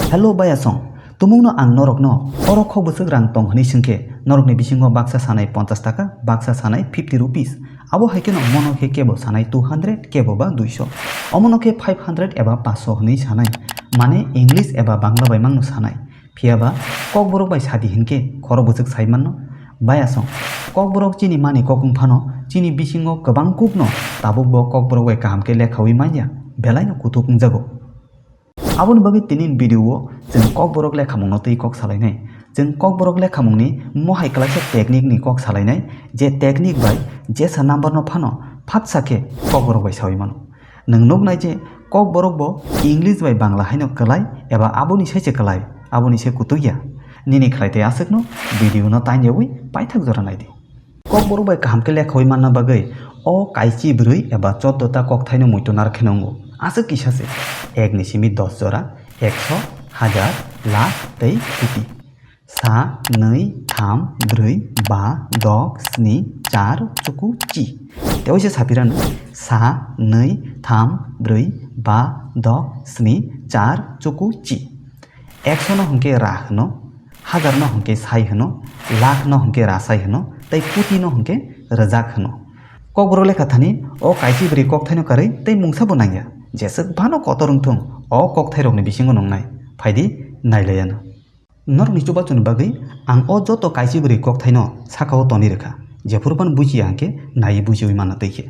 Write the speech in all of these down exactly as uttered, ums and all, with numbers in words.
Hello bayasong, tumungno ang norokno oro kok bwswk rang tong hwnwi swngkhe, norokni bisingo baksa sanai ponchash taka, baksa sanai fifty rupees. Abo hai kheno mono khe kebo sanai two hundred, kebo ba duiso. Omono khe five hundred eba paanch sho hwnwi sanai. Mane English eba Bangla bai mangno sanai. Phiya ba Kokborok bai sadi hinkhe khorok bwswk sai manno. Bayasong, Kokborok chini mani kok wng phano chini bisingo kwbang kukno tabukbo Kokborok bai kaham khe lekhawi manya, belaino kuthuk wngjago. Aboni bagwi tini video o chwng Kokborok lekhamungno twi kok salainai. Chwng Kokborok lekhamungni mohai klaisa technique ni kok salainai, je technique bai jesa number no phano phatsa khe Kokborok bai sawi mano. Nwng nuknai je Kokborok bo English bai Bangla haino kwlai eba aboni sai se kwlai, aboni se kutuk ya. Nini khlai tei aswkno video no tainyawi paithak jora naidi. Kokborok bai kaham khe lekhawi manna bagwi o kaichi bwrwi eba choddo ta kokthaino muitu nar khe nwngo. Aswk kisa se, ek ni simi dos jora, ekso, hajar, lakh tei koti. Sa, nwi, tham, brwi, ba, dok, sni, char, chuku, chi. Tei waisa sapirano sa, nwi, tham, brwi, ba, dok, sni, char, chuku, chi. Ekso no hwnkhe ra hwno, hajar no hwnkhe sai hwno, lakh no hwnkhe rasai hwno, tei koti no hwnkhe rwjak hwno. Kokborok lekha thani o kaichi bwrwi kokthaino karwi tei mungsa bo nangya. Jeswk phano kotor wngthung, o kokthairokni bisingo nungnai. Phaidi, nailaiano. Norokni chubachuni bagwi ang o joto kaichi bwrwi kokthaino sakao tonwi rwkha. Jephuru phano bujiya hwnkhe naiwi bujiwi manna twi khe.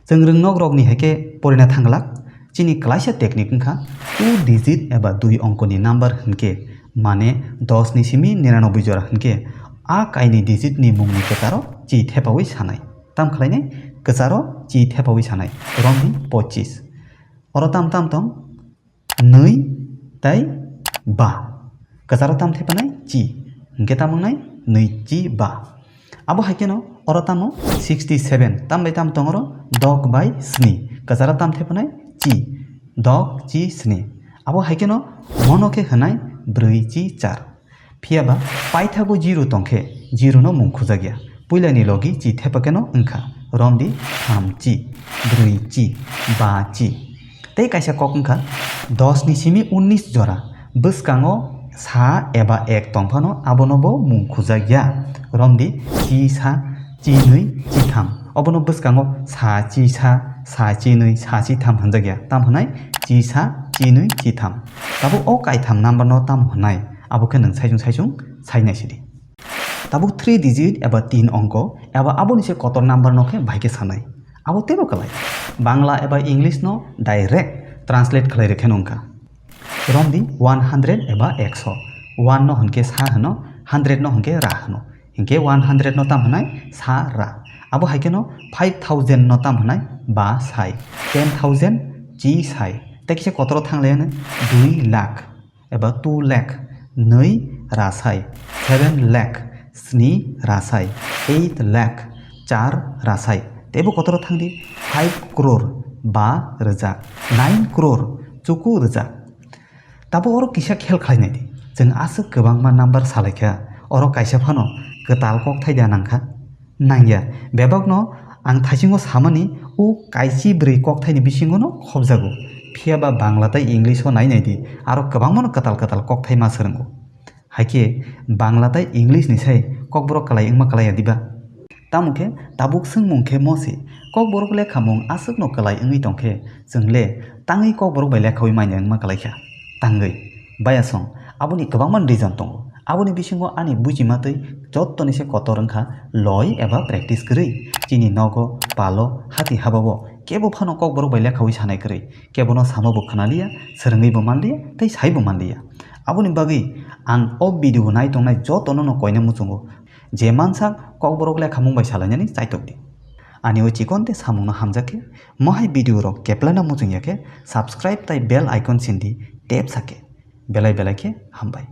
Chwng rwngnokrokni hai khe porina thang glak, chini klaisa technique wngkha two digit eba dui ongkoni number hwnkhe, mane dos ni simi niranoboi jora hwnkhe, a kaini digit ni mungni kwcharo chi thepawi sanai. Tam khlainai, kwcharo chi thepawi sanai, romni pochis. Oro tam tam tong, nwi tei ba. Kwcharo tam thepanai chi. Hwnkhe tam wngnai nwi chi ba. Abo hai kheno oro tamo sixty seven. Tam bai tam tong oro dok bai sni. Kwcharo tam thepanai chi. Dok chi sni. Abo hai kheno mono khe hwnai brwi chi char. Phiya ba paithago zero tong khe zero no mung khujak ya. Puilani logi chi thepa khe no wngkha romdi tham chi, brwi chi, ba chi. Tei kaisa kok wngkha dos ni simi unnis jora. Bwskango sa eba ek tong phano abono bo mung khujak ya. Romdi chi sa, chi nwi, chi tham. Obono bwskango sa, chi sa, sa, chi nwi, sa, chi tham hwnjak ya. Tam hwnai chi sa, chi nwi, chi tham. Tabuk o kaitham number no tamo hwnai, abo khe nwng saichung saichung sai nai sidi. Tabuk three digit eba tin ongko eba aboni se kotor number no khe bai khe sanai. Abo teibo kwlai. Bangla eba English no direct translate khlai rwkhe no wngkha. Romdi one hundred eba ekso. One no hwnkhe sa hwno, hundred no hwnkhe ra hwno. Hinkhe one hundred no tam hwnai sa ra. Abo hai kheno five thousand no tam hwnai ba sai. Ten thousand chi sai. Tei kisa kotoro thang lai ano dui lakh eba two lakh, nwi ra sai, seven lakh, sni ra sai, eight lakh, char ra sai. Teibo kotoro thangdi five crore, ba rwjak, nine crore, chuku rwjak. Tabuk oro kisa khel khlai naidi. Chwng aswk kwbangma number salaikha, oro kaisa phano kwtal kok thaida nangkha. Nangya, bebakno ang thaisingo samani o kaichi bwrwi kokthaini bisingono khobjago. Phiya ba Bangla tei English o nai naidi, aro kwbangmano kwtal kwtal kokthai ma swrwngo. Haikhe Bangla tei English ni sai Kokborok kwlai wngma kwlaiya diba? Tamo khe tabuk swngmung khe mo se, Kokborok lekhamung aswkno kwlai wngwi tongkhe, chwng le tangwi Kokborok bai lekhawi manya wngma kwlaikha? Tangwi. Bayasong, aboni kwbangma reason tongo. Aboni bisingo ani bujimatwi jottoni se kotor wngkha loi eba practice kwrwi. Chini nogo, palo, hati habao kebo phano Kokborok bai lekhawi sanai kwrwi. Kebono samo bo khwnaliya, swrwngwi bo manliya, tei sai bo manliya. Aboni bagwi ang o video nai tongnai jotono no koina muchungo. Je mansak Kokborok lekhamung bai salainani chaitokdi. Ani o chikon tei samungno hamjakhe, mohai video rok keplana muchungya khe, subscribe tei bell icon sindi tap sakhe. Belai belai khe hambai.